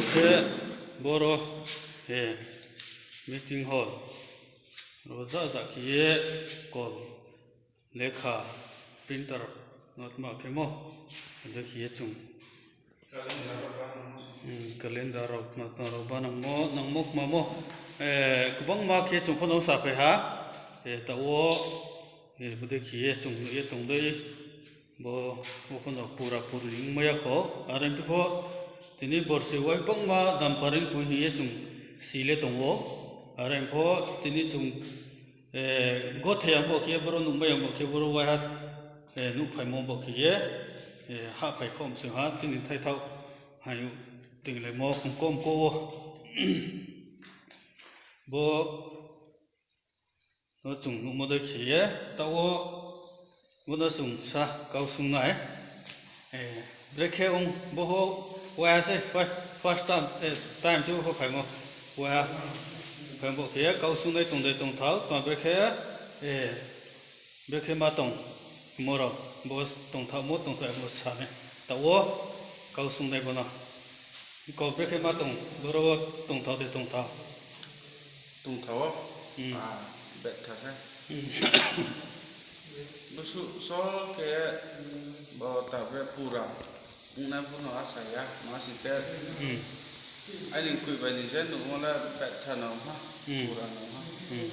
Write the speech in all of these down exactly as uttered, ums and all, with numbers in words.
Khe boro, eh, meeting hall ro ja ja khe ye kol, lekha, printer no tma khemo, ade khe ye chung, hmm, calendar rao tma tma rao ba nangmo, nangmo kmamo, eh, kbangma khe chung pho no saphai ha, eh, taoh wo, eh, bodei khe ye chung nuh ye tong dei, bo, bo pho no pura purni ongmai ya kho, are phi pho tini borsi wai bangma dam paring poi hing ye chung si le tong ou, are pho tini chung, eh, gothai ya bo khe boro nuhmai ya bo khe boro waiha, eh, nuhphaimo bo khe ye, eh, hahphai khom sing ha chini thaithaoh hai tinglaimo kom ko wo. Bo no chung nuhmo dei khe ye, taoh wo bo no chung sa kau sung nai. Eh, brekhe ong bo ho waiha se first, first time, eh, time se bo phaimo. Waiha phaimo bo khe ye kau sung nai tong dei tongthao, tma brekhe, eh, brekhe ma tong mo rao, bo tongthaomo tongthaomo sa nai. Taoh wo kau sung nai bo no. Kau brekhe ma tong, boro wo tongthao de tongthao. Tongthao wo? Hmm. Ah, betha khe. Hmm. Busuh so khe bo tabe pura. Ongnai pho no asa ya, ma sing khe. Hmm. Aini kui bai ni je nuhmo le betha no ha, hmm, pura no ha. Hmm.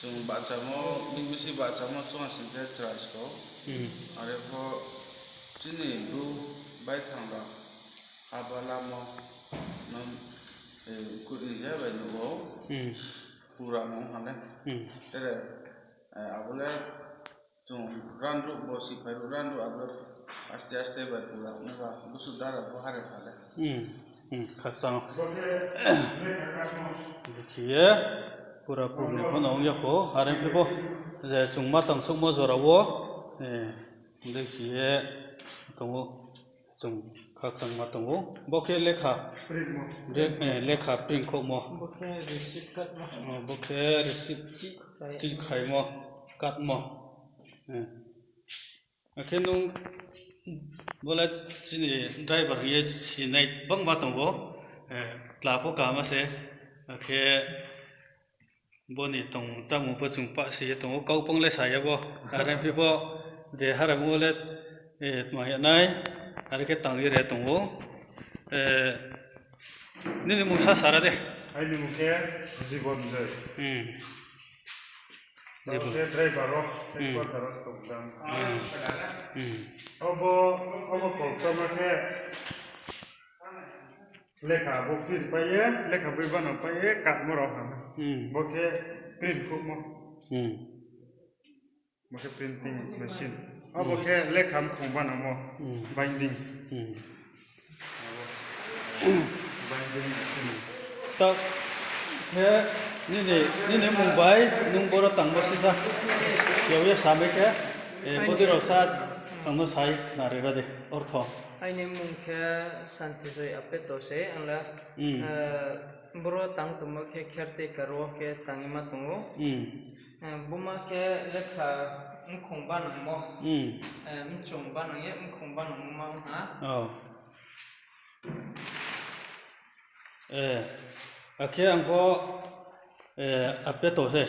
Chung bahchamo, bibisi bahchamo chung sing khe chrai sko. Hmm. Are pho chini bru baithang rao haba lamo no, eh, kui ni je bai nuh ou. Hmm. Pura no ha le. Hmm. Tere, eh, abo le chung ranruh bo siphai ruh ranruh abo le aste aste bai pura ong ba busuh dara bo hare ha le. Hmm. Hmm. Khakchang. Dekhi ye pura purni pho no ong ya kho, are phi pho je chung ma tang souhmo jora wo, eh, dekhi ye tong ou, chung khakchang ma tong ou. Bo khe lekha, eh, lekha print khouhmo. Bo khe receipt card mo. Oh, bo khe receipt chihkhlaimo, card mo. Eh. Akhe nung bo le chini driver hing ye sinai bangma tong ou, eh, tla pho kaham se, akhe bo ni tong chámung pho chung pah si ye tong ou, kau pang le sa ya bo, are phi pho je haramo le, eh, tma ya nai, are khe tang ye re tong ou, eh, nini mung sa sara de. Aini mung khe Jibon Joy. Hmm. Jibon. Khe driver wo, hmm, headquarter wo tong dam. Hmm. Hmm. Obo, obo kol tama khe lekha bo print pai ye, lekha boi bano pai ye, katmo rao ham. Hmm. Bo khe print khouhmo. Hmm. Bo khe printing machine. Obo, hmm, khe lekha mkhong banamo, hmm, binding. Hmm. Taoh khe nini, nini mmung bai nung boro tangmo sisa yag ye samai khe, eh, bodei rao sa ang no sai khnari ra de, ortho. Aini mmung khe Santijoy Apeto se, ang le, hmm, eh, boro tang tongmo khe caretaker wo khe tang ye ma tong ou. Hmm. Eh, buma khe lekha mkhong banangmo. Hmm. Eh, mchung banang ye mkhong banangmo ma ong ha. Oh. Eh, akhe ang pho, eh, Apeto se.